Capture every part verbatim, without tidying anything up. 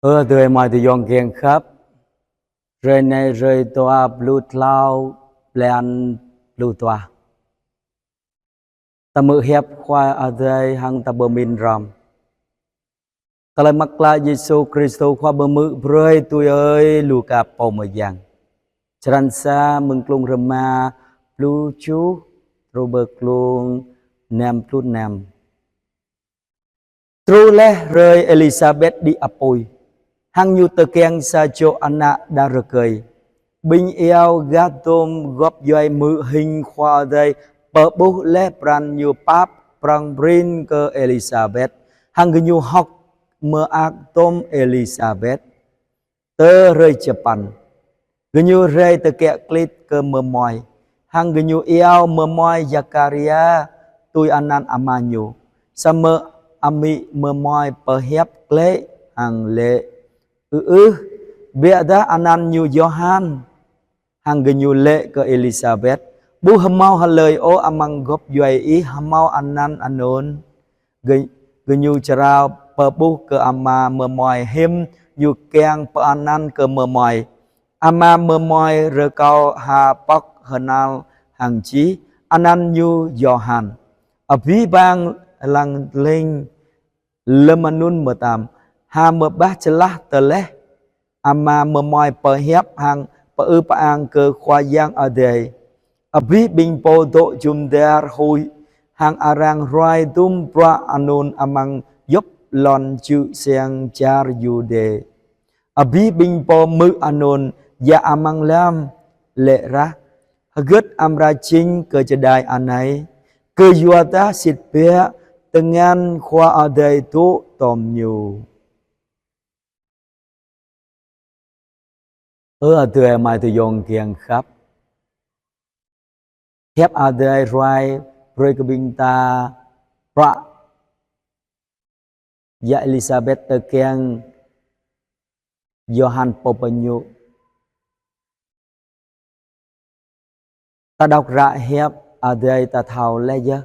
Ơ adơi amai ayŏng kiăng khăp, hrơi anai hrơi dua pluh klâo, blan pluh dua. Ta hmư̆ hiăp Khua Adai hăng ta pơmĭn hrŏm. Tơlơi mơak klă Yêsu Krist Khua pơhmư̆ brơi tui ơi Luka pô mơyang. Črăn sa, mơ̆ng klŭng rơma pluh tơjuh truh pơ klŭng năm pluh năm. Truh laih hrơi Êlisabet đĭ apui, hăng ñu tơkeng sa čô ană đah rơkơi. Ƀing iâu gah dôm gŏp djuai hmư̆ hing Khua Adai pơƀuh laih pran ñu pap prong prin kơ Êlisabet, hăng gơñu hơ̆k mơak dôm Êlisabet. Tơ hrơi čơpăn, gơñu rai tơkă klĭt kơ mơmoi, hăng gơñu iâu mơmoi Zakaria tui anăn ama ñu. Samơ̆ amĭ mơmoi pơhiăp glaĭ hăng laĭ: "Ưh ưh, biă dah anăn ñu Yôhan." Hăng gơñu laĭ kơ Êlisabet: "Ƀu hơmâo hlơi ôh amăng gŏp djuai ih hơmâo anăn anŭn." Gơ-, gơñu čơrao pơƀuh kơ ama mơmoi hiư̆m ñu kiăng pơanăn kơ mơmoi. Ama mơmoi rơkâo ha pŏk hơnal hăng čih: "Anăn ñu Yôhan." Abih bang lăng leng lơ̆m anŭn mơtam, ha mơbah čơlah tơleh ama mơmoi pơhiăp hăng pơư pơang kơ Khua Yang Adai. Abih ƀing pô dŏ jum dar huĭ hăng arăng ruai dŭm bruă anŭn amăng djŏp lŏn čư̆ siăng čar Yuđê. Abih ƀing pô hmư̆ anŭn djă̱ amăng lăm, laĭ rah: "Hơgĕt amra jing kơ čơđai anai? Kơyua dah sĭt biă tơngan Khua Adai dŏ tom ñu." Ơ adơi amai ayŏng kiăng khăp, hiăp Adai ruai brơi kơ ƀing ta bruă yă Êlisabet tơkeng Yôhan Pô Pơñu. Ta đŏk hră hiăp Adai ta thâo laih yơh.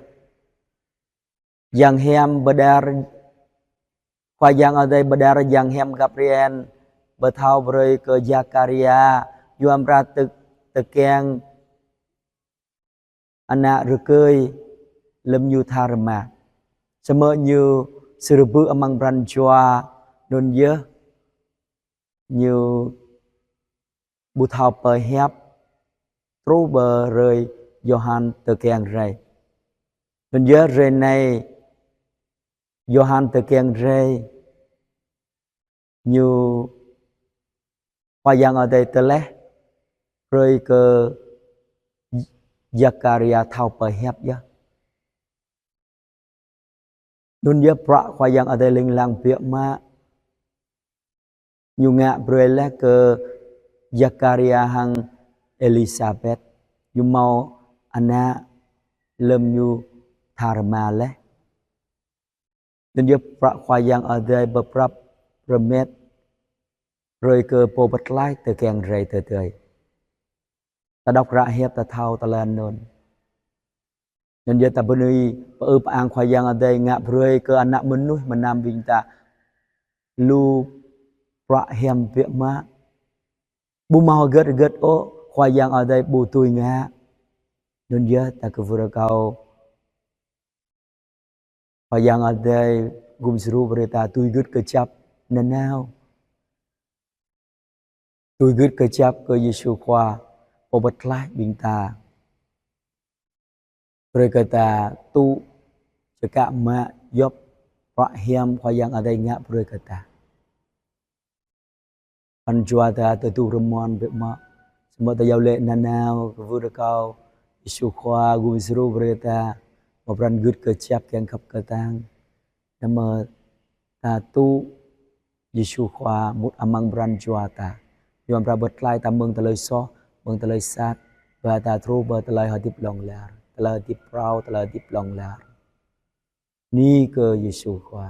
Yang hiam pơđar, Khua Yang Adai pơđar yang hiam Gabriel pơthâo brơi kơ Zakaria, ñu amra tơ-, tơkeng ană rơkơi lơ̆m ñu tha rơma. Samơ̆ ñu sơrơbư̆ amăng pran jua, anŭn yơh ñu ƀu thâo pơhiăp truh pơ hrơi Yôhan tơkeng rai. Anŭn yơh hrơi anai Yôhan tơkeng rai, ñu Khua Yang Adai tơleh brơi kơ Zakaria thâo pơhiăp yơh. Anŭn yơh bruă Khua Yang Adai ling lang biă mă. Ñu ngă brơi laih kơ Zakaria hăng Êlisabet. Ñu hmâo ană lơ̆m ñu tha rơma laih. Anŭn yơh bruă Khua Yang Adai pơprăp rơmet brơi kơ Pô Pơtlaih tơkeng rai tơdơi. Ta đŏk hră hiăp ta thâo tơlơi anŭn. Anŭn yơh ta bơni pơư pơang Khua Yang Adai ngă brơi kơ ană mơnuih mơnam ƀing ta lu bruă hiam biă mă. Ƀu hmâo hơgĕt hơgĕt ôh Khua Yang Adai ƀu dưi ngă. Anŭn yơh ta kwưh rơkâo Khua Yang Adai gum djru brơi ta dưi gưt kơjăp nanao. Dưi gưt kơjăp kơ Yêsu Khua Pô Pơtlaih ƀing ta. Brơi kơ ta tŭ čơkă mă djŏp bruă hiam Khua Yang Adai ngă brơi kơ ta. Pran jua ta tơdu rơmon biă mă. Samơ̆ ta iâu laĭ nanao kwưh rơkâo Yêsu Khua gum djru brơi ta hmâo pran gưt kơjăp kiăng khăp kơtang. Anŭn mơ̆ ta tŭ Yêsu Khua mŭt amăng pran jua ta. Ñu amra pơtlaih ta mơ̆ng tơlơi soh, mơ̆ng tơlơi sat, ba ta truh pơ tơlơi hơdip hlŏng lar, tơlơi hơdip phrâo, tơlơi hơdip hlŏng lar. Bơni kơ Yêsu Khua.